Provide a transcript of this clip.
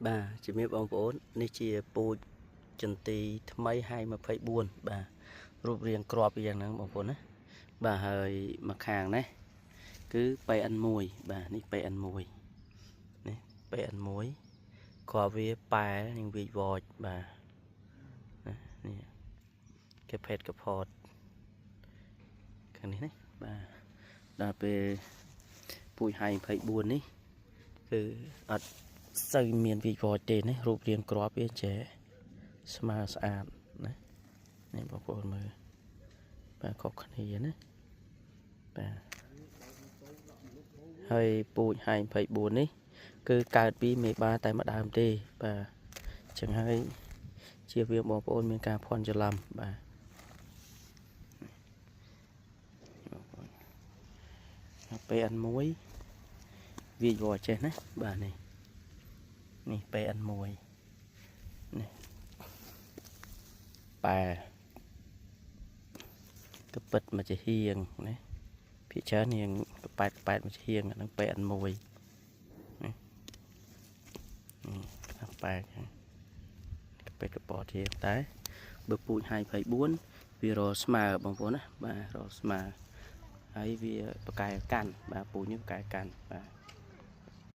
បាទ ជំរាបបងប្អូន នេះជាពូជចន្ទីថ្មីហៃ24 បាទ រូបរាងក្របយ៉ាងហ្នឹងបងប្អូនណា។ បាទ ហើយមកខាងនេះគឺ PN1 បាទ នេះ PN1 នេះ PN1 គ្រាប់វាប៉ែលនឹងវាចវច បាទ នេះគេផេតកផតខាងនេះណា។ បាទ ដល់ពេលពូជហៃ24នេះ គឺអត់សូវមានវិវត្តទេណា រូបរាងគ្រាប់វាចេះស្មើស្អាតណា នេះបងប្អូនមើល បាទ ខុសគ្នាណា។ បាទ ហើយពូជហៃ24នេះ គឺកើតពីមេបាតែម្ដើមទេ បាទ អញ្ចឹងហើយជាវាបងប្អូនមានការភ័ន្តច្រឡំ។ បាទ បងប្អូន PN1 វាវចេះណា។ បាទ នេះនេះ PN1 នេះ ប៉ែកពិតមកជាហៀងណា ភាគច្រើននាងកប៉ែតប៉ែតមកជាហៀងហ្នឹង PN1 នេះ នេះប៉ែកពិតកពតជា តែបើពូជហៃ24 វារស្មើបងប្អូនណា។ បាទ រស្មើហើយវាបកែកាន់ បាទ ពូជនេះបកែកាន់ បាទ។